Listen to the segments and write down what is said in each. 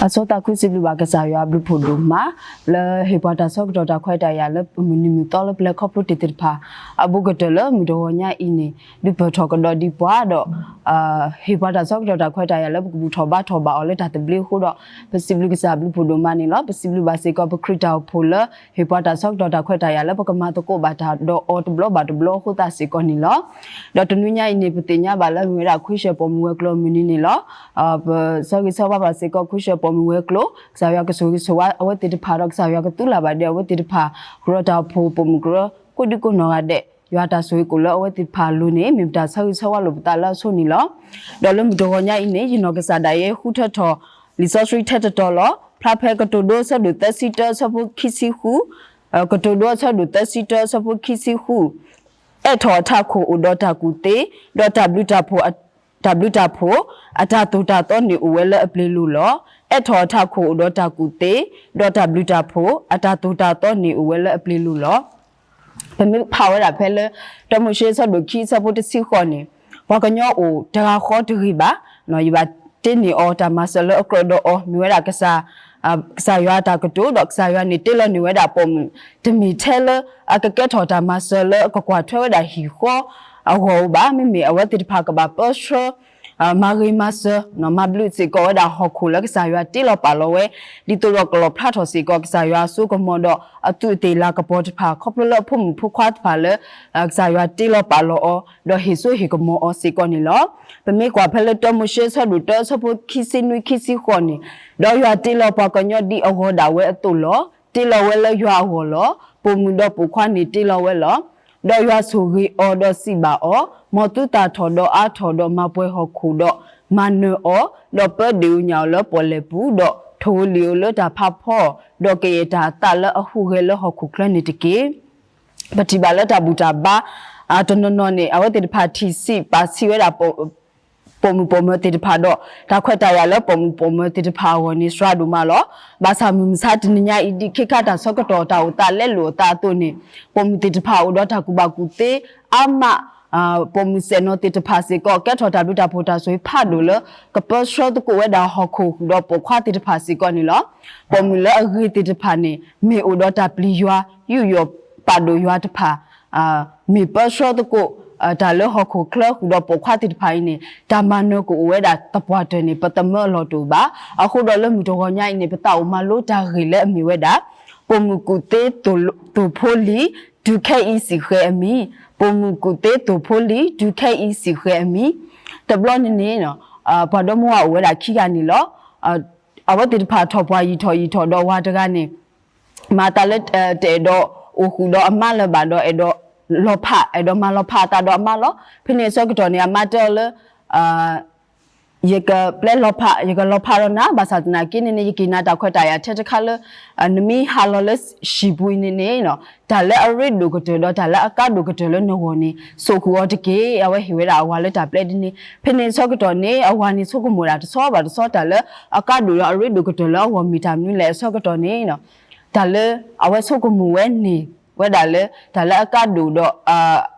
အဆိသးခုစံးဘျုးဘၣ်ကစၢ်ယွၤအဘျုးဖးဒိၣ်မး လၢဟ့ၣ်ပှၤတၢ်ဆၢကတီၢ်တၢ်ခွဲးတၢ်ယာ်လၢမုၢ်နံၤမုၢ်သီလၢပျဲၢ်ခီဖျိတ့ၢ်သ့ၣ်တဖၣ် အဘူးကတၢၢ်လၢမုၢ်တဂီၤညါအံၤန့ၣ် ဒုးပၢၢ်ထီၣ်ကဒီးဒံးပှၤဒီး ဟ့ၣ်ပှၤတၢ်ဆၢကတီၢ်တၢ်ခွဲးတၢ်ယာ်လၢပကဘူၣ်ထီၣ်ဘါထီၣ်ဘၣ်အီၤလၢတၢ်သဘျ့အဃိဒီး ပစံးဘျုးကစၢ်အဘျုးဖးဒိၣ်မးန့ၣ်လီၤ. ပစံးဘျုးဘၣ်စ့ၢ်ကီးပခရံာ်တၢ်အိၣ်ဖှိၣ်လၢ ဟ့ၣ်ပှၤတၢ်ဆၢကတီၢ်တၢ်ခွဲးတၢ်ယာ်လၢပကမၤသကိးဘၣ်တၢ်ဒီးအီၤတဘျီဘၣ်တဘျီအဃိသတးစ့ၢ်ကီးန့ၣ်လီၤ. ဒီးတနွံညါအံၤန့ၣ် ပသ့ၣ်ညါဘၣ်လၢမ့ၢ်ဝဲဒၣ်ခွံဆၢၣ်ပိာ်မုၣ်ဝဲၤကျိၤအမုၢ်နံၤန့ၣ်လီၤ. ပဆၢဂ့ၤဆၢဝါဘၣ်စ့ၢ်ကီးခွံဆၢၣ်ပိာ်မုၣ်ဝဲၤကျိၤ ကစၢ်ယွၤကဆိၣ်ဂ့ၤဆိၣ်ဝါအဝဲသ့ၣ်တဖၣ်ဒီးကစၢ်ယွၤကသူလၢ်ဘၣ်ဒဲးအဝဲသ့ၣ်တဖၣ် ကရၢတၢ်အိၣ်ဖှိၣ်ပိာ်မုၣ်ကရၢ ကိးဒံကိးနီၢ်ဂၤဒဲး ယွၤတၢ်ဆိၣ်ဂ့ၤကအိၣ်လၢအဝဲသ့ၣ်တဖၣ်အလိၤန့ၣ် မ့ၢ်ပတၢ်ဆၢဂ့ၤဆၢဝါလိာ်ပသးလၢအဆိန့ၣ်လီၤ. ဒီးလၢမုၢ်တဂီၤညါအံၤန့ၣ် ယနီၢ်ကစၢ်ဒၣ်ယဲဃုထၢထီၣ် လံာ်စီဆှံထဲတတီၤလီၤ. ဖျါဖဲကတိၤဒိအဆၢဒိၣ်သၢဆံတၢအဆၢဖိခံဆံဃု, ကတိၤဒိအဆၢဒိၣ်သၢဆံတၢအဆၢဖိခံဆံဃု, အဲၣ်ထီၣ်အထးခိၣ်အိၣ်ဒီးတၢ်ကူၣ်သ့, ဒီးတၢ်ဘျုးတၢ်ဖှိၣ်, တၢ်ဘျုးတၢ်ဖှိၣ်, အတၢ်သိၣ်တၢ်သီန့ၣ်အိၣ်ဝဲလၢအပျ့ၤလိၤလီၤ. အဲၣ်ထီၣ်အထးခိၣ်အိၣ်ဒီးတၢ်ကူၣ်သ့, ဒီးတၢ်ဘျုးတၢ်ဖှိၣ်, အတၢ်သိၣ်တၢ်သီန့ၣ်အိၣ်ဝဲလၢအပျ့ၤလိၤလီၤ. ပမ့ၢ်ဖးဝဲဒၣ်ဖဲလၢ တၢမိၤၡ့အဆၢဒိၣ်ခံအဆၢဖိတဆံဃိးန့ၣ်, ပှၤကညီအိၣ်တဂၤဃီတဂ့ၤဘၣ်, ယဘၣ်တ့န့ၢ်အီၤတၢ်မၤစၢၤလၢအကြၢးဒီးအီၤ မ့ၢ်ဝဲဒၣ်ကစၢ် ကစၢ်ယွၤအတၢ်ကတိၤ ဒီးကစၢ်ယွၤန့ၣ်တ့လီၤန့ၢ်ဝဲဒၣ်ပိာ်မုၣ် တမ့ၢ်ထဲလၢအကကဲထီၣ်တၢ်မၤစၢၤလၢအကကွၢ်ထွဲဝဲဒၣ်ဟံၣ်ဃီအဂီၢ်ဧိၤဘၣ်, မ့မ့ၢ်အဝဲသ့ၣ်တဖၣ်ကဘၣ်ပၢဆှၢ မၤဂ့ၤမၤစၢၤ မၤဘျုးစ့ၢ်ကီးဝဲဒၣ်ဟီၣ်ခိၣ်လၢကစၢ်ယွၤတ့လီၤပာ်လီၤဝဲ, ဒ်သိးဒီးကလီၣ်ဖျါထီၣ်စ့ၢ်ကီးကစၢ်ယွၤအစိကမီၤဒီးအသူးအသ့ၣ်လၤကပီၤတဖၣ် ခီဖျိလၢအဖိမုၣ်ဖိခွါတဖၣ်လၢ ကစၢ်ယွၤတ့လီၤပာ်လီၤအီၤ ဒီးဟ့ၣ်စိဟ့ၣ်ကမီၤအီၤစ့ၢ်ကီးန့ၣ်လီၤ. ပမ့ၢ်ကွၢ်ဖဲလၢတၢမိၤၡ့အဆၢဒိၣ်တၢအဆၢဖိခံဆံနွံခံဆံဃိးန့ၣ်, ဒီးယွၤတ့လီၤပှၤကညီဒ်အဂီၤဒၣ်ဝဲအသိးလီၤ. တ့လီၤဝဲလၢယွၤအဂီၢ်လီၤ. ပိာ်မုၣ်ဒီးပိာ်ခွါန့ၣ်တ့လီၤဝဲလီၤ. ဒီးယွၤဆိၣ်ဂ့ၤအီၤဒီးစံးဘၣ်အီၤ, မ်သုသၣ်ထီၣ်ဒီးအါထီၣ်ဒီးမၤပှဲၤဟီၣ်ခိၣ်ဒီးမၤနၢၤအီၤ, ဒီးပၢဒ့ၣ်ဧိၤညၣ်ဧိၤလၢပီၣ်လဲၣ်ပူၤ, ဒီးထိၣ်ဧိၤလံၣ်ဧိၤလၢတၢ်ဖးဖီ, ဒီးကယဲၢ်တၢ်အသးလၢအဟူးဂဲၤလၢဟီၣ်ခိၣ်ချၢန့ၣ်တက့ၢ်. ပထံၣ်ဘၣ်လၢတၢ်ဘူၣ်တၢ်ဘါ တနီၤနီၤန့ၣ် အဝဲသ့ၣ်တဖၣ်ထံၣ်ဆံးပာ်ဆံးဝဲဒၣ် ပိာ်မုၣ်ပိာ်မၢၤသ့ၣ်တဖၣ်ဒီး တၢ်ခွဲးတၢ်ယာ်လၢပိာ်မုၣ်ပိာ်မၢၤသ့ၣ်တဖၣ်အဂီၢ်န့ၣ် စှၤဒိၣ်မးလီၤ. ဘၣ်ဆၣ်မုၢ်မဆါတနံၤညါအံၤ ဒ်ခ့ခါတၢ်ဆၢကတီၢ်တၢ်အိၣ်သးလဲလိာ်အသးအသိးန့ၣ် ပိာ်မုၣ်သ့ၣ်တဖၣ်အိၣ်ဒီးတၢ်ကူၣ်ဘၣ်ကူၣ်သ့အါမး, ပိာ်မုၣ်စဲၣ်နီၤသ့ၣ်တဖၣ်စ့ၢ်ကီး ကဲထီၣ်တၢ်ဘျုးတၢ်ဖှိၣ်တၢ်ဆိၣ်ဂ့ၤဖးဒိၣ်လၢ ကပၢဆှၢသကိးဝဲဒၣ်ဟီၣ်ခိၣ်ဃုာ်ဒီးပိာ်ခွါသ့ၣ်တဖၣ်စ့ၢ်ကီးန့ၣ်လီၤ. ပိာ်မုၣ်လၢအဂ့ၤသ့ၣ်တဖၣ်န့ၣ် မ့ၢ်အိၣ်ဒီးတၢ်ပျံၤယွၤ ယူးယီၣ်ပာ်ဒိၣ်ယွၤတဖၣ် မ့ၢ်ပၢဆှၢသကိး တၢ်လၢဟီၣ်ခိၣ်ချၢဃုာ်ဒီးပိာ်ခွါသ့ၣ်တဖၣ်အံၤန့ၣ် တၢ်မၤနၢၤကအိၣ်ဝဲဒၣ်သပှၢ်တၢၢ်န့ၣ် ပသမၢအလီၢ်တအိၣ်ဘၣ်. အဃိဒီးလၢမုၢ်တဂီၤညါအံၤန့ၣ် ပသးအိၣ်မၤလိတၢ်ဂ့ၢ်လၢအမ့ၢ်ဝဲဒၣ် ပိာ်မုၣ်ကူၣ်သ့ သိၣ်ဖိလံၤ တုၤခဲအံၤစံၣ်ဃဲၤအမံၤ, ပိာ်မုၣ်ကူၣ်သ့သိၣ်ဖိလံၤ တုၤခဲအံၤစံၣ်ဃဲၤအမံၤ. တဘျီန့ၣ်န့ၣ် ပှၤဒီမါဝၤအိၣ်ဝဲဒၣ်ခံဂၤန့ၣ်လီၤ. အဝဲသ့ၣ်တဖၣ်ထီၣ်ပှၢ်ယံာ်ထီၣ်ယံာ်ထီၣ်ဒီးဝၤတဂၤန့ၣ် မၤသးလၢ တအဲၣ်ဒိးအိၣ်ဃုာ်ဒီးအမါလၢၤဘၣ်ဒီး အဲၣ်ဒိးလီၤဖး အဲၣ်ဒိးမၤလီၤဖးအသးဒီးအမါလီၤ. ဖဲန့ၣ်အဆၢကတီၢ်န့ၣ် အမါတဲအီၤလၢ ယကပျဲလီၤဖး ယကလီၤဖးဒီးနၤ ဘၣ်ဆၣ်သနာ်က့န့ၣ်န့ၣ် ယကဟ့ၣ်နၤတၢ်ခွဲးတၢ်ယာ်ထဲတခါလၢ နမ့ၢ်ဟးလီၤလၢဟံၣ်ပူၤအံၤန့ၣ်န့ၣ် တၢ်လၢအရ့ဒိၣ်ကတၢၢ်ဒီးတၢ်လၢအကါဒိၣ်ကတၢၢ်လၢနဂီၢ်န့ၣ် စိာ်ဃုာ်အီၤတက့ၢ်. အဝဲဟ့ၣ်ဝဲဒၣ်အဝၤလၢတၢ်ပျဲဒ်န့ၣ် ဖဲန့ၣ်အဆၢကတီၢ်န့ၣ် အဝၤန့ၣ်ဆိကမိၣ်ဒၣ်တဆီဘၣ်တဆီ တၢ်လၢအကါဒိၣ်ဒီးအရ့ဒိၣ်ကတၢၢ်လၢအဂီၢ်မ့ၢ်တၢ်မနုၤလဲၣ်အဆၢကတီၢ်န့ၣ် တၢ်လၢအဝဲဆိကမိၣ်ဝဲန့ၣ် ဝဲဒၣ်လၢ တၢ်လၢအကါဒိၣ်ဒီး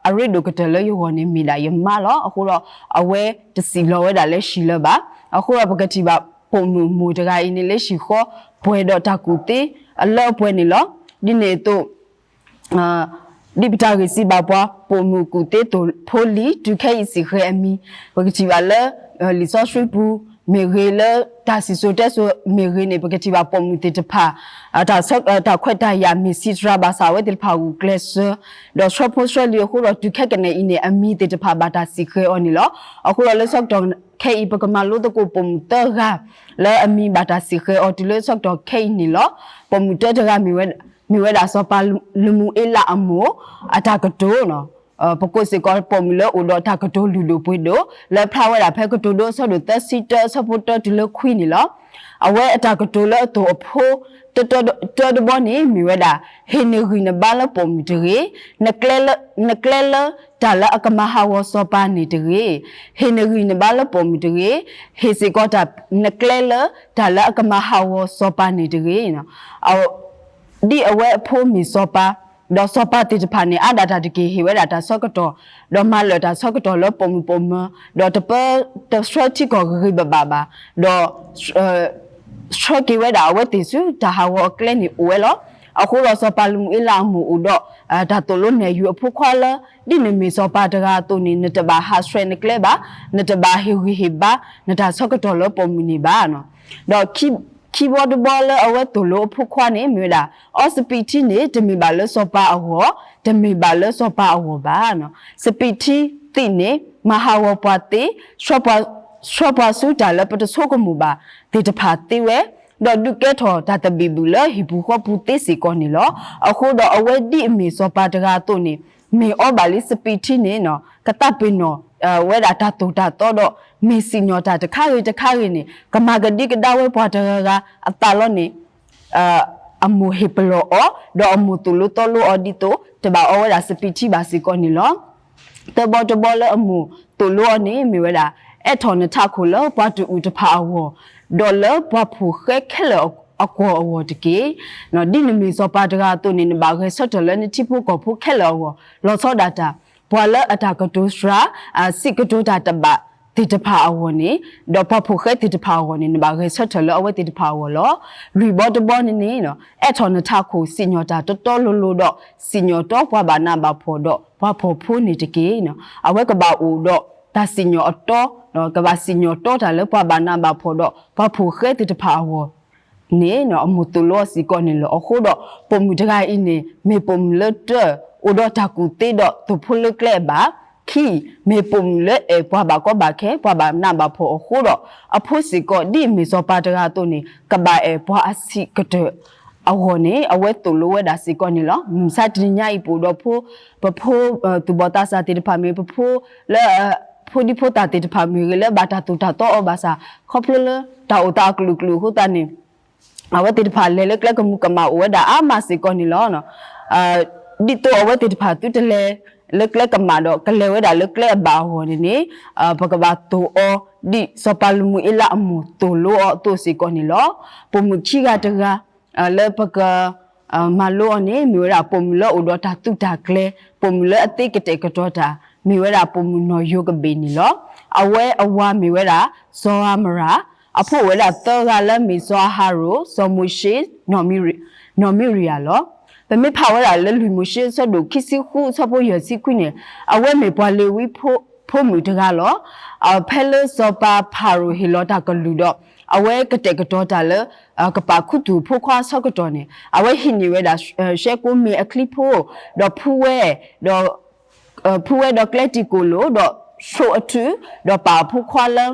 အရ့ဒိၣ်ကတၢၢ်လၢယဂီၢ်န့ၣ်မ့ၢ်ဒၣ်ယမါလီၤ. အဃိဒီး အဝဲတစံၣ်လီၤဝဲဒၣ်လၢဟံၣ်လၢၤဘၣ်. အဃိဒီးပကထံၣ်ဘၣ်ပိာ်မုၣ်မိၢ်တဂၤအံၤန့ၣ်လၢဟံၣ်ဃီ ပှဲၤဒီးတၢ်ကူၣ်သ့အလၢအပှဲၤန့ၣ်လီၤ. ဒ်န့ၣ်အသိး ဒ်ပတၢ်ဂ့ၢ်စံးဘၣ်ပှၤ ပိာ်မုၣ်ကူၣ်သ့သိၣ်ဖိလံၤ တုၤခဲအံၤစံၣ်ဃဲၤအမံၤ ပကထံၣ်ဘၣ်လၢ လံာ်စီဆှံပူၤ မ့ၢ်ဂ့ၤလၢတၢ်စံၣ်စိၤတဲစိၤမ့ၢ်ဂ့ၤန့ၣ် ပကထံၣ်ဘၣ်ပိာ်မုၣ်သ့ၣ်တဖၣ် တၢ်ခွဲးတၢ်ယာ်မ့ၢ်ဆံးစှၤဘၣ်ဆၣ် အဝဲသ့ၣ်တဖၣ်ဂုာ်ကျဲးစၢး ဒီးဆှၢဖိဆှၢလံၤအဃိဒီး တုၤခဲကနံၣ်အံၤန့ၣ် အမံၤသ့ၣ်တဖၣ်ဘၣ်တၢ်စံၣ်ဃဲၤအီၤန့ၣ်လီၤ. အဃိဒီးလၢဆၢကတီၢ်ခဲအံၤ ပကမၤလိသကိးပိာ်မုၣ်သၢဂၤ လၢအမံၤဘၣ်တၢ်စံၣ်ဃဲၤအီၤတုၤလၢဆၢကတီၢ်ခဲအံၤန့ၣ်လီၤ. ပိာ်မုၣ်တၢတဂၤ မ့ၢ်ဝဲဒၣ်စီၤပၤလမူၤအ့လးအမိၢ် အတၢ်ကတိၤ ပကိးစ့ၢ်ကီးပိာ်မုၣ်လၢအိၣ်ဒီးတၢ်ကတိၤလုၢ်ဒိၣ်ပှ့ၤဒိၣ် လၢဖျါဝဲဒၣ်ဖဲကတိၤဒိအဆၢဒိၣ်သၢဆံတၢအဆၢဖိတၢတုၤလၢခွံန့ၣ်လီၤ. အဝဲအတၢ်ကတိၤလၢအသိၣ်အဖိ တၢတဘီန့ၣ် မ့ၢ်ဝဲဒၣ် ဟ့ၣ်နဂံၢ်နဘါလၢပိာ်မုၣ်တဂ့ၤ, နကျဲလၢတၢ်လၢအကမၤဟးဂီၤစီၤပၤန့ၣ်တဂ့ၤ, ဟ့ၣ်နဂံၢ်နဘါလၢပိာ်မုၣ်တဂ့ၤ, ဟ့ၣ်စ့ၢ်ကီးနကျဲလၢတၢ်လၢအကမၤဟးဂီၤစီၤပၤန့ၣ်တဂ့ၤ. ဒ်အဝဲအဖိမ့ၢ်စီၤပၤ ဒီးစီၤပၤသ့ၣ်တဖၣ်န့ၣ် အါဒၣ်တၢ်တက့ၢ် ဟ့ၣ်ဝဲဒၣ်တၢ်ဆၢကတီၢ် ဒီးမၤလၢာ်တၢ်ဆၢကတီၢ်လၢပိာ်မုၣ်ပိာ်မၢၤ ဒီးတပၢတဆှၢထံကီၢ်ဂ့ၤဂ့ၤဘၣ်ဘၣ်ဘၣ်, ဒီး ဆှၢက့ၤဝဲဒၣ်အဝဲသ့ၣ်ဆူတၢ်ဟးဂီၤအကျဲန့ၣ်အိၣ်ဝဲလီၤ. အဃိဒီးစီၤပၤလမူၤအ့လးအမိၢ်အိၣ်ဒီး တၢ်သိၣ်လိနဲၣ်ယုၤအဖိခွါလၢ ဒ်နမ့ၢ်စီၤပၤတဂၤအသိးန့ၣ် နတဘၣ်ဟးဆှဲးနကျဲဘၣ်, နတဘၣ်ဟ့ၣ်ဂံၢ်ဟ့ၣ်ဘါ နတၢ်ဆၢကတီၢ်လၢပိာ်မုၣ်န့ၣ်ဘၣ်. ဒီးခံဘီတဘီလၢအဝဲသိၣ်လိအဖိခွါန့ၣ် မ့ၢ်ဝဲဒၣ် အီစပံးထံန့ၣ် တမ့ၢ်ဘၣ်လၢစီၤပၤအဂီၢ်, တမ့ၢ်ဘၣ်လၢစီၤပၤအဂီၢ်ဘၣ်. စပံးထံသ့ၣ်န့ၣ် မၤဟးဂီၤပှၤသ့, ဆှၢပှၤဆူတၢ်လၢပတဆိကမိၣ်ဘၣ် သ့ၣ်တဖၣ်သ့ဝဲ, ဒီးဒုးကဲထီၣ်တၢ်သဘံၣ်ဘုၣ်လၢဟံၣ်ပူၤဃီပူၤသ့စ့ၢ်ကီးန့ၣ်လီၤ. အဃိဒီးအဝဲဒ်အမ့ၢ်စီၤပၤတဂၤအသိးန့ၣ် မ့ၢ်အီဘၣ်လံစပံးထံန့ၣ် ကသးပ့ၤနီၣ်ဝဲဒၣ်တၢ်သိၣ်တၢ်သီဒီး မ့ၢ်စံၣ်ညီၣ်တၢ်တခါဂ့ၤတခါဂ့ၤန့ၣ် ကမၤကဒံကဒါဝဲပှၤတဂၤဂၤအသးလီၤန့ၣ် အမိၢ်ဟ့ၣ်ပလီၢ်အီၤ ဒီးအမိၢ်သိၣ်လိသီလိအီၤဒ်သိး တဘၣ်အီဝဲဒၣ်စပံးထံဘၣ်စ့ၢ်ကီးန့ၣ်လီၤ. သၢဘီတဘီလၢအမိၢ်သိၣ်လိအီၤန့ၣ် မ့ၢ်ဝဲဒၣ် အဲၣ်ထီၣ်နထးခိၣ်လၢပှၤတအုၣ်တဖၣ်အဂီၢ်, ဒီးလၢပှၤဖိၣ်ဃဲခဲလၢာ်အကွီၢ်အဂီၢ်တက့ၢ်. ဒ်နမ့ၢ်စီၤပၤတဂၤအသိးန့ၣ် နဘၣ်ဂဲၤဆၢထၢၣ်လၢနထံဖိကီၢ်ဖိခဲလၢာ်အဂီၢ်, လီၤဆီဒၣ်တၢ် ပှၤလၢအတၢ်ကတိၤစှၤ စံးကတိၤတၢ်တဘၣ်သ့ၣ်တဖၣ်အဂီၢ်န့ၣ်, ဒီးပှၤဖိၣ်ဃဲသ့ၣ်တဖၣ်အဂီၢ်န့ၣ် နဘၣ်ဂဲၤဆၢထၢၣ်လၢအဝဲသ့ၣ်တဖၣ်အဂီၢ်လီၤ. လွံၢ်ဘီတဘီန့ၣ်န့ၣ် အဲၣ်ထီၣ်နထးခိၣ်စံၣ်ညီၣ်တၢ်တီတီလိၤလိၤဒီး စံၣ်ညီၣ်တီပှၤဘၣ်နးဘၣ်ဖှီၣ်ဒီးပှၤဖှီၣ်ဖိန့ၣ်တက့ၢ်. အဝဲကဘၣ်အိၣ်ဒီးတၢ်စံၣ်ညီၣ်အတီ, ကဘၣ်စံၣ်ညီၣ်တီတၢ်လၢပှၤဘၣ်နးဘၣ်ဖှီၣ်ဒီး ပှၤဖိၣ်ဃဲသ့ၣ်တဖၣ်အဂီၢ် န့ၣ် အမိၢ်သိၣ်လိအီၤစ့ၢ်ကီးန့ၣ်လီၤ. အဃိဒီး ပိာ်မုၣ်တဂၤအံၤန့ၣ် မ့ၢ်ပိာ်မုၣ်လၢတၢ အိၣ်ဒီးတၢ်ကူၣ်သ့ဒီးသိၣ်ဖိလၢကျဲအဘၣ်, ခံ, မ့ၢ်ပိာ်မုၣ်လၢအဲၣ်ပှၤဘၣ်ကီဘၣ်ခဲ ပှၤဘၣ်နးဘၣ်ဖှီၣ်အဃိဒီး အဖိစ့ၢ်ကီး ဒ်အမ့ၢ်စီၤပၤတဂၤအသိးန့ၣ် ကဘၣ်အဲၣ်ပှၤအဆံးကတၢၢ်အဂီၢ်န့ၣ် အဝဲသိၣ်လိဝဲဒၣ်စ့ၢ်ကီးန့ၣ်လီၤ. မုၢ်မဆါတနံၤညါအံၤ ပအိၣ်ဒီးဖိ, ပဖိ, သူၣ်ဘီၣ်သးစၢ်သ့ၣ်တဖၣ်မ့ၢ် ပဖိလၢ ဖိဒံဖိသၣ်သ့ၣ်တဖၣ်မ့ၢ်ဂ့ၤ လၢဘၣ်တၢ်သိၣ်တၢ်သီအီၤဘၣ်ဆၣ် ခီဖျိလၢတၢ်အိၣ်သးအကလုာ်ကလုာ်အဃိသတးန့ၣ် အဝဲသ့ၣ်တဖၣ်လဲၤလၢကျဲကမူးကမၣ်အိၣ်ဝဲဒၣ်အါမးစ့ၢ်ကီးန့ၣ်လီၤ. ဒ်သိးအဝဲသ့ၣ်တဖၣ်သုတလဲၤလၢကျဲကမၣ်ဒီး ကလဲၤဝဲဒၣ်လၢကျဲအဘၣ်အဂီၢ်န့ၣ်န့ၣ် ပကဘၣ်သိၣ်အီၤ ဒ်စီၤပၤလမူၤအ့လးအမိၢ်သိၣ်လိအီၤအသိးစ့ၢ်ကီးန့ၣ်လီၤ. ပိာ်မုၣ်ခံဂၤတဂၤ လၢပက မၤလိအီၤန့ၣ် မ့ၢ်ဝဲဒၣ်ပိာ်မုၣ်လၢအိၣ်ဒီးတၢ်သုးတၢ်ကျဲၤ, ပိာ်မုၣ်လၢအသ့ကတဲာ်ကတီၤတၢ် မ့ၢ်ဝဲဒၣ်ပိာ်မုၣ်နီၢ်ယိၤကဘ့ၣ်န့ၣ်လီၤ. အဝဲအဝၤမ့ၢ်ဝဲဒၣ် စီၤအၤမရၤ, အဖိအိၣ်ဝဲဒၣ်သၢဂၤလၢအမ့ၢ်စီၤအၤဟရိၣ်, စီၤမိၤၡ့, နီၢ်မံရံယၤလီၤ. ပမ့ၢ်ဖးဝဲဒၣ်လၢလွံၢ်မိၤၡ့အဆၢဒိၣ်ခံဆံဃုအဆၢဖိယဲၢ်ဆံခွံန့ၣ် အဝဲမ့ၢ်ပှၤလ့ၤဝံဖိမုၣ်တဂၤလီၤ. ဖဲလၢစီၤပၤဖၤရိၤဟ့ၣ်လီၤတၢ်ကလုၢ်ဒီး အဝဲကတဲာ်ကတီၤတၢ်လၢ ကပာ်ခူသူၣ်အဖိခွါအဆၢကတီၢ်န့ၣ် အဝဲဟံးန့ၢ်ဝဲဒၣ် ရှဲကိမ့ၢ်အချံဖိ, ဒီးဖှူဝဲ, ဒီး ဖှူဝဲဒီးကျဲတံာ်ကိၣ်လိၣ်, ဒီးဆိးအထုး, ဒီးပာ်အဖိခွါလၢ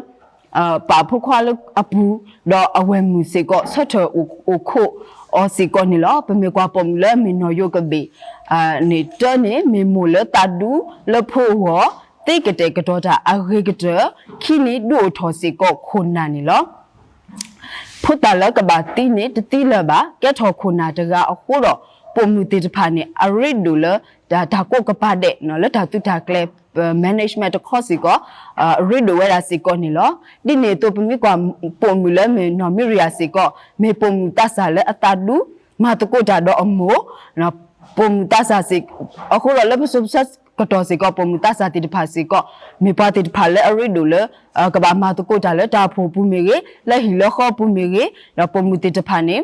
ပာ်အဖိခွါလၢအပူၤ, ဒီးအဝဲၢ်မုၣ်စ့ၢ်ကီး ဆၢထၢၣ်အိၣ်ခိးအီၤစ့ၢ်ကီးန့ၣ်လီၤ. ပမ့ၢ်ကွၢ်ပိာ်မုၣ်လၢအမ့ၢ်နီၢ်ယိၤကဘ့ၣ် န့ၣ် တၢန့ၣ် မ့ၢ်မိၢ်လၢသးဒူလၢဖိအဂီၢ်, သ့ကတဲာ်ကတီၤတၢ်အဂ့ၤကတၢၢ်, ခံန့ၣ် ဒုးအိၣ်ထီၣ်စ့ၢ်ကီးခိၣ်နၢ်န့ၣ်လီၤ. ဖိသၣ်လၢကဘၣ်သံန့ၣ် တသံလၢၤဘၣ်, ကဲထီၣ်ခိၣ်နၢ်တဂၤအဃိဒီး ပိာ်မုၣ်သ့ၣ်တဖၣ်န့ၣ် အရ့ဒိၣ်လၢ တၢ်ကိးကပၤဒဲး လၢတၢ်သုးတၢ်ကျဲၤ management တခီစ့ၢ်ကီး အရ့ဒိၣ်ဝဲဒၣ်စ့ၢ်ကီးန့ၣ်လီၤ. ဒ်န့ၣ်အသိး ပမ့ၢ်ကွၢ်ပိာ်မုၣ်လၢအမ့ၢ်နီၢ်မံရံယၤစ့ၢ်ကီး မ့ၢ်ပိာ်မုၣ်သးစၢ်လၢအသးဒူ မၤသကိးတၢ်ဒီးအမိၢ် ပိာ်မုၣ်သးစၢ်စ့ၢ်, အဃိဒီးလၢပစိၤပဆၢကတီၢ်စ့ၢ်ကီး ပိာ်မုၣ်သးစၢ်သ့ၣ်တဖၣ်စ့ၢ်ကီး မ့ၢ်ပှၤသ့ၣ်တဖၣ်လၢအရ့ဒိၣ်လၢ ကဘၣ်မၤသကိးတၢ်လၢတၢ်အိၣ်ဖှိၣ်အပူၤမ့ၢ်ဂ့ၤ, လၢဟံၣ်လၢဃီအပူၤမ့ၢ်ဂ့ၤ, ဒီးပိာ်မုၣ်သ့ၣ်တဖၣ်န့ၣ်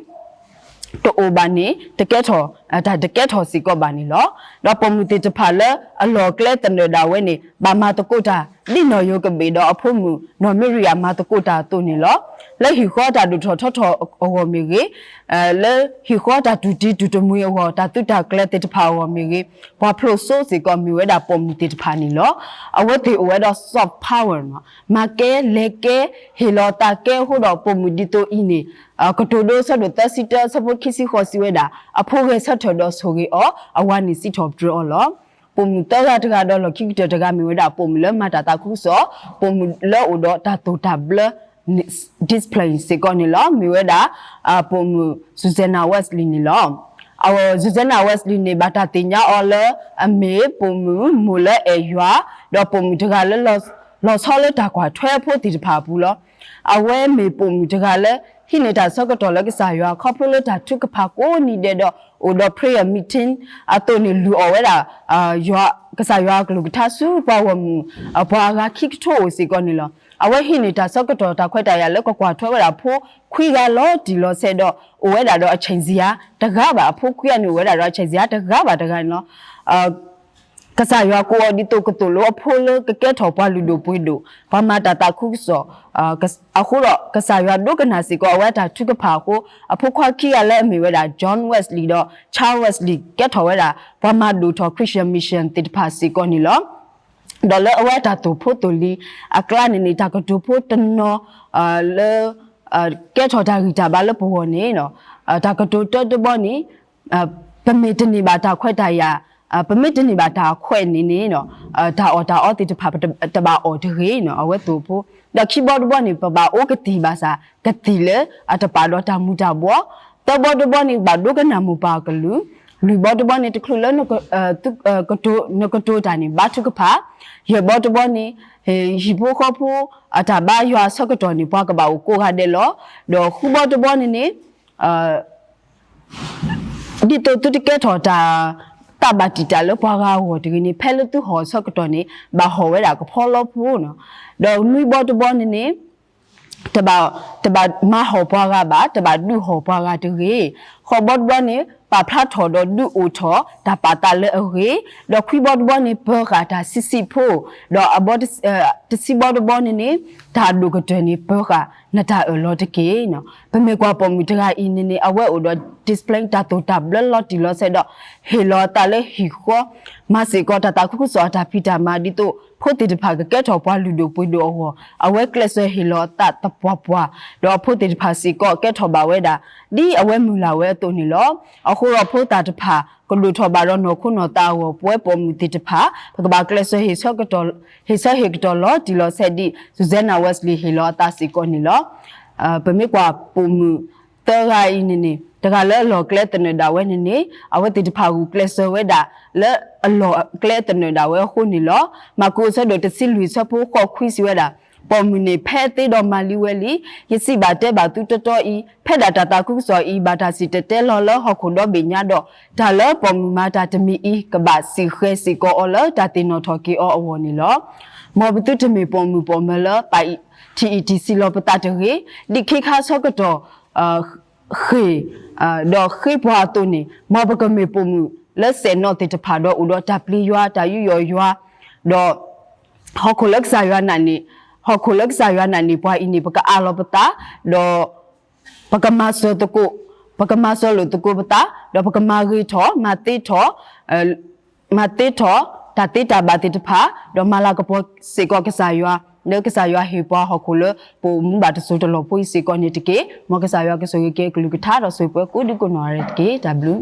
တအိၣ်ဘၣ်န့ၣ် တကဲထီၣ်, တၢ်တကဲထီၣ်စ့ၢ်ကီးဘၣ်န့ၣ်လီၤ. ဒီးပိာ်မုၣ်သ့ၣ်တဖၣ်လၢအလီၢ်ကျဲသနၢၣ်ဒၣ်ဝဲန့ၣ် ဘၣ်မၤသကိးတၢ် ဒ်နီၢ်ယိၤကဘ့ၣ်ဒီးအဖိမုၣ်နီၢ်မံရံယၤမၤသကိးတၢ်အသိးန့ၣ်လီၤ. လၢဟံၣ်ဃီတၢ်ဒိၣ်ထီၣ်ထီထီၣ်အဂီၢ်မ့ၢ်ဂ့ၤ, လၢဟံၣ်ဃီတၢ်တူၢ်တံၢ်တူၢ်တမှံၤအဂီၢ် တၢ်သုးတၢ်ကျဲၤသ့ၣ်တဖၣ်အဂီၢ်မ့ၢ်ဂ့ၤ, ပှၤဖျိးစိစ့ၢ်ကီးမ့ၢ်ဝဲဒၣ်ပိာ်မုၣ်သ့ၣ်တဖၣ်န့ၣ်လီၤ. အဝဲသ့ၣ်အိၣ်ဝဲဒီး soft power မၤကဲလဲၤကဲ ဟ့ၣ်လီၤသးကဲအဃိဒီး ပိာ်မုၣ်ဒ်သိးအံၤန့ၣ် ကတိၤဒိအဆၢဒိၣ်သၢဆံတၢ အဆၢဖိခံဆံဃိးစံးဝဲဒၣ် အဖိဂဲၤဆၢထၢၣ်ဒီးဆိၣ်ဂ့ၤအီၤ, အဝၤန့ၣ်စံးထီၣ်ပတြၢၤအီၤလီၤ. ပိာ်မုၣ်သၢဂၤတဂၤဒီးလီၢ်ခံကတၢၢ်တဂၤမ့ၢ်ဝဲဒၣ် ပိာ်မုၣ်လၢမၤတၢ်သးခုကစီၣ်, ပိာ်မုၣ်လၢအိၣ်ဒီးတၢ်သိၣ်တၢ်ဘျၢ discipline စ့ၢ်ကီးန့ၣ်လီၤ. မ့ၢ်ဝဲဒၣ် ပိာ်မုၣ် Susanna Wesley န့ၣ်လီၤ. အဝဲ Susanna Wesley န့ၣ် ဘၣ်တၢ်သ့ၣ်ညါအီၤလၢ အမ့ၢ်ပိာ်မုၣ် မိၢ်လၢအဲၣ်ယွၤ, ဒီးပိာ်မုၣ်တဂၤလၢ လီၤဆီလၢတၢ်ကွၢ်ထွဲအဖိသ့ၣ်တဖၣ်အပူၤလီၤ. အဝဲမ့ၢ်ပိာ်မုၣ်တဂၤလၢ ဟံးန့ၢ်တၢ်ဆၢကတီၢ်လၢကစၢ်ယွၤ ခီဖျိလၢတၢ်ထုကဖၣ်ကိးနံၤဒဲးဒီး အိၣ်ဒီး prayer meeting အသိးန့ၣ် လုၢ်အီၣ်ဝဲဒၣ် ကစၢ်ယွၤအကလုၢ်ကထါဆူပှၤဂီၢ်မုၢ် ပှၤအဂၤခံကထိအိၣ်စ့ၢ်ကီးန့ၣ်လီၤ. အဝဲဟံးန့ၢ်တၢ်ဆၢကတီၢ်တၢ်ခွဲးတၢ်ယာ်လၢကကွၢ်ထွဲဝဲဒၣ်ဖိခွံဂၤလီၤတံၢ်လီၤဆဲးဒီး အိၣ်ဝဲဒၣ်ဒီးအဆံၣ်စံယါတဂၤဘၣ် အဖိခွံဂၤန့ၣ်အိၣ်ဝဲဒၣ်ဒီးအဆံၣ်စံယါတဂၤဘၣ်တဂၤန့ၣ်လီၤ. ကစၢ်ယွၤကိးအီၤဒ်သိးကသိၣ်လိအဖိလၢကကဲထီၣ်ပှၤလုၢ်ဒိၣ်ပှ့ၤဒိၣ် ပှၤမၤတၢ်သးခုကစီၣ် အဃိဒီးကစၢ်ယွၤဒိကနၣ်စ့ၢ်ကီးအဝဲအတၢ်ထုကဖၣ်အဃိ အဖိခွါခံဂၤလၢအမ့ၢ်ဝဲဒၣ် John Wesley ဒီး Charles Wesley ကဲထီၣ်ဝဲဒၣ် ပှၤမၤဒိၣ်ထီၣ် Christian Mission သ့ၣ်တဖၣ်စ့ၢ်ကီးန့ၣ်လီၤ. ဒီးလၢအဝဲအတၢ်သိၣ်ဖိသိၣ်လံၤအကျါန့ၣ်န့ၣ် တၢ်ကတိၤဖိတနီၤ လၢ ကဲထီၣ်တၢ်ဂံၢ်တၢ်ဘါလၢပဂီၢ်န့ၣ် တၢ်ကတိၤတၢတဘီန့ၣ် ပမ့ၢ်တန့ၢ်ဘၣ်တၢ်ခွဲးတၢ်ယာ် ပမ့ၢ်တန့ၢ်ဘၣ်တၢ်ခွဲးန့ၣ်န့ၣ် တၢ်အီၣ်တၢ်အီသ့ၣ်တဖၣ် တဘၣ်အီၣ်တဂ့ၤန့ၣ် အဝဲသိၣ်ဖိ ဒီးခံဘီတဘီန့ၣ် ပဘၣ်အိၣ်ကသံၣ်ဘၣ်ဆၣ် ကသံၣ်လၢအတပာ်ဒီးတၢ်မူၤတၢ်ဘှီး သၢဘီတဘီန့ၣ် ဘၣ်ဒိကနၣ်မိၢ်ပၢ်အကလုၢ် လွံၢ်ဘီတဘီန့ၣ် တချုးလၢ နကတိၤတၢ်န့ၣ် ဘါထုကဖၣ် ယဲၢ်ဘီတဘီန့ၣ် ဟံၣ်ဖိဃီဖိ အတၢ်ဘါယွၤအဆၢကတီၢ်န့ၣ် ပှၤကဘၣ်အိၣ်ကိးဂၤဒဲးလီၤ. ဒီးဃုဘီတဘီန့ၣ်န့ၣ် ဒ်သိးသုတကဲထီၣ်တၢ် သးဘၣ်တံာ်တာ်လၢပှၤဂၤအဂီၢ်တဂ့ၤန့ၣ် ဖဲလၢသုဟီၣ်အဆၢကတီၢ်န့ၣ် ဘၣ်ဟီၣ်ဝဲဒၣ်ကဖီလီဖိန့ၣ်. ဒီးနွံဘီတဘီန့ၣ်န့ၣ် တဘၣ်မၤဟီၣ်ပှၤဂၤဘၣ် တဘၣ်ဒုးဟီၣ်ပှၤဂၤတဂ့ၤ. ဃိးဘီတဘီန့ၣ် ပာ်ဖျါထီၣ်ဒီးဒုးအိၣ်ထီၣ်တၢ်ပာ်သးလၢအဂ့ၤ, ဒီးခွံဘီတဘီန့ၣ် ပၢၤဃာ်တၢ်ဆံးဆံးဖိ, ဒီးအဘီ တဆံဘီတဘီန့ၣ်န့ၣ် တၢ်ဒိၣ်ကတၢၢ်န့ၣ် ပၢၤဃာ်နတၢ်အၢၣ်လီၤတက့ၢ်. ပမ့ၢ်ကွၢ်ပိာ်မုၣ်တဂၤအံၤန့ၣ်န့ၣ် အဝဲအိၣ်ဒီး discipline တၢ်သိၣ်တၢ်ဘျၢလီၤတံၢ်လီၤဆဲးဒီး ဟ့ၣ်လီၤအသးလၢဟံၣ်ဃီ မၤစ့ၢ်ကီးတၢ်သးခုကစီၣ်အတၢ်ဖံးတၢ်မၤ ဒ်သိးဖိသ့ၣ်တဖၣ်ကကဲထီၣ်ပှၤလုၢ်ဒိၣ်ပှ့ၤဒိၣ်အဂီၢ် အဝဲကျဲးစၢးဟ့ၣ်လီၤအသးသပှၢ်ပှၢ်, ဒီးအဖိသ့ၣ်တဖၣ်စ့ၢ်ကီးကဲထီၣ်ဘၣ်ဝဲဒၣ် ဒ်အဝဲမုၢ်လၢ်ဝဲအသိးန့ၣ်လီၤ. အဃိဒီးဖိသၣ်တဖၣ် ကဒိၣ်ထီၣ်ဘၣ်ဒီးနီၢ်ခိနီၢ်သးအဂီၢ် ပဝဲပိာ်မုၣ်သ့ၣ်တဖၣ် ပကဘၣ်ကျဲးစၢး ဟ့ၣ်ဆၢဟ့ၣ်ကတီၢ်လီၤတံၢ်လီၤဆဲးဒ် Susanna Wesley ဟ့ၣ်လီၤအသးစ့ၢ်ကီးန့ၣ်လီၤ. ပမ့ၢ်ကွၢ်ပိာ်မုၣ်သၢဂၤအံၤန့ၣ်န့ၣ် တဂၤလၢအလီၢ်ကျဲသနၢၣ်ဒၣ်ဝဲန့ၣ်န့ၣ် အဝဲသ့ၣ်တဖၣ်ဂုာ်ကျဲးစၢးဝဲဒၣ် လၢအလီၢ်ကျဲသနၢၣ်ဒၣ်ဝဲအဃိန့ၣ်လီၤ. မၢ်ကူးအဆၢဒိၣ်တဆံလွံၢ်အဆၢဖိဃိးခွံစံးဝဲဒၣ်, ပိာ်မုၣ်န့ၣ် ဖဲအသ့ဒီးမၤလံဝဲလံ, ယစံးဘၣ်တဲဘၣ်သုတီတီအံၤ, ဖဲဒၣ်တၢ်သးခုကစီၣ်အံၤ ဘၣ်တၢ်စံၣ်တဲၤတဲလီၤလၢဟီၣ်ခိၣ်ဒီဘ့ၣ်ညါဒီး, တၢ်လၢပိာ်မုၣ်မၤတၢ်တမံၤအံၤ ကဘၣ်စံၣ်ဃဲၤစ့ၢ်ကီးအီၤလၢတၢ်သ့ၣ်နီၣ်ထီၣ်က့ၤအီၤအဂီၢ်န့ၣ်လီၤ. မ်ပသုတမ့ၢ်ပိာ်မုၣ်ပိာ်မၢၤလၢ ထံၣ်အံၣ်ထံၣ်ဆံးလီၤပသးတဂ့ၤ, ဒ်ခ့ခါဆၢကတီၢ် ဃ့ၢ် ဒီးဃ့ပှၤအသိးန့ၣ်, မ်ပကမ့ၢ်ပိာ်မုၣ်လၢစဲၣ်နီၣ်သ့ၣ်တဖၣ်ဒီးအိၣ်ဒီးတၢ်ပျံၤယွၤ တၢ်ယူးယီၣ်ယွၤ, ဒီး ဟီၣ်ခိၣ်လၢကစၢ်ယွၤနာ်န့ၣ်, ဟီၣ်ခိၣ်လၢကစၢ်ယွၤနာ်န့ၣ်ပှၤအံၤန့ၣ် ပကအးလီၤပသး, ဒီး ပကမၤစၢၤသကိး, ပကမၤစၢၤလိာ်သကိးပသး, ဒီးပကမၤဂ့ၤထီၣ်, မၤသ့ထီၣ်, မၤသ့ထီၣ် တၢ်သ့တၢ်ဘၣ်သ့ၣ်တဖၣ်, ဒီးမၤလၤကပီၤစ့ၢ်ကီးကစၢ်ယွၤ, လၢကစၢ်ယွၤဟ့ၣ်ပှၤဟီၣ်ခိၣ်လၢပအိၣ်မူဘၣ်တစိၤတလီၢ်ဖိအံၤစ့ၢ်ကီးန့ၣ်တက့ၢ်. မ်ကစၢ်ယွၤကဆိၣ်ဂ့ၤက့ၤအကလုၢ်ကထါဒီးဆိၣ်ဂ့ၤပှၤကိးဒံကိးနီၢ်ဂၤဒဲးတက့ၢ်. တၢ်ဘျုး